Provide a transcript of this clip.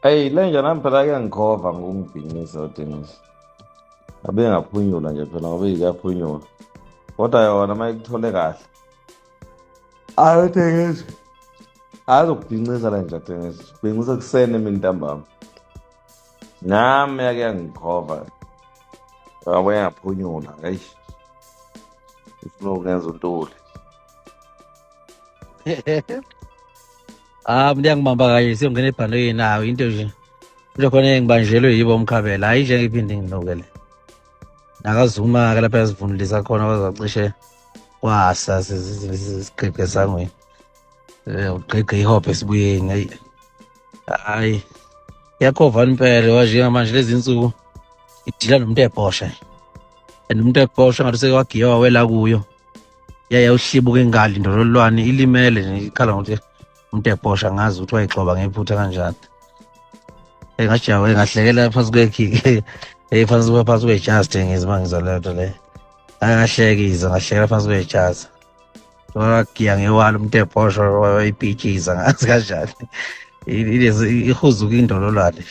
Eyi, le nja nami phela kuyangikhova ngokungibhincisa uDennis. Abe ngaphunyula nje phela ngoba iyaphunyula. Kodwa yona uma ikuthole kahle. Hayi Dennis. Azokubhincisa le nja Dennis. Bhincisa kuseni emini ntambama. Nami yake yangikhova. Yabo yangaphunyula, eish. Ifuna ukungenza uNtuli. Ah, mina ngibamba kanye siyongena ebhanoyini nayo into nje. Into khona engibanjelwe yibo umkhabela, hayi nje ngiphinde nginukele. NakaZuma ke lapha yazivunulisa khona bazacishe kwasa sigqibhe sangweni. Eh ugqigqe ihophe esibuyeni hayi. Hayi. Iyakhova impela waje manje lezi insuku idila nomuntu ebhosha. And umuntu ebhosha ngathi sekawagiya wawela kuyo. Yaya uhlibuka ingali indololwane ilimele nje ikhala ngokuthi umuntu ebhosha ngazi ukuthi wayigxoba ngephutha kanjani. Engajawa engahlekela phansi kwekhiki phansi phansi kwejazi ngizima ngizwa leyo nto leyo. Angahlekisa ngahlekela phansi kwejazi. Wagiya ngewala umuntu ebhosha wayipitshiza ngazi kanjani. Ihuzuka indololwane.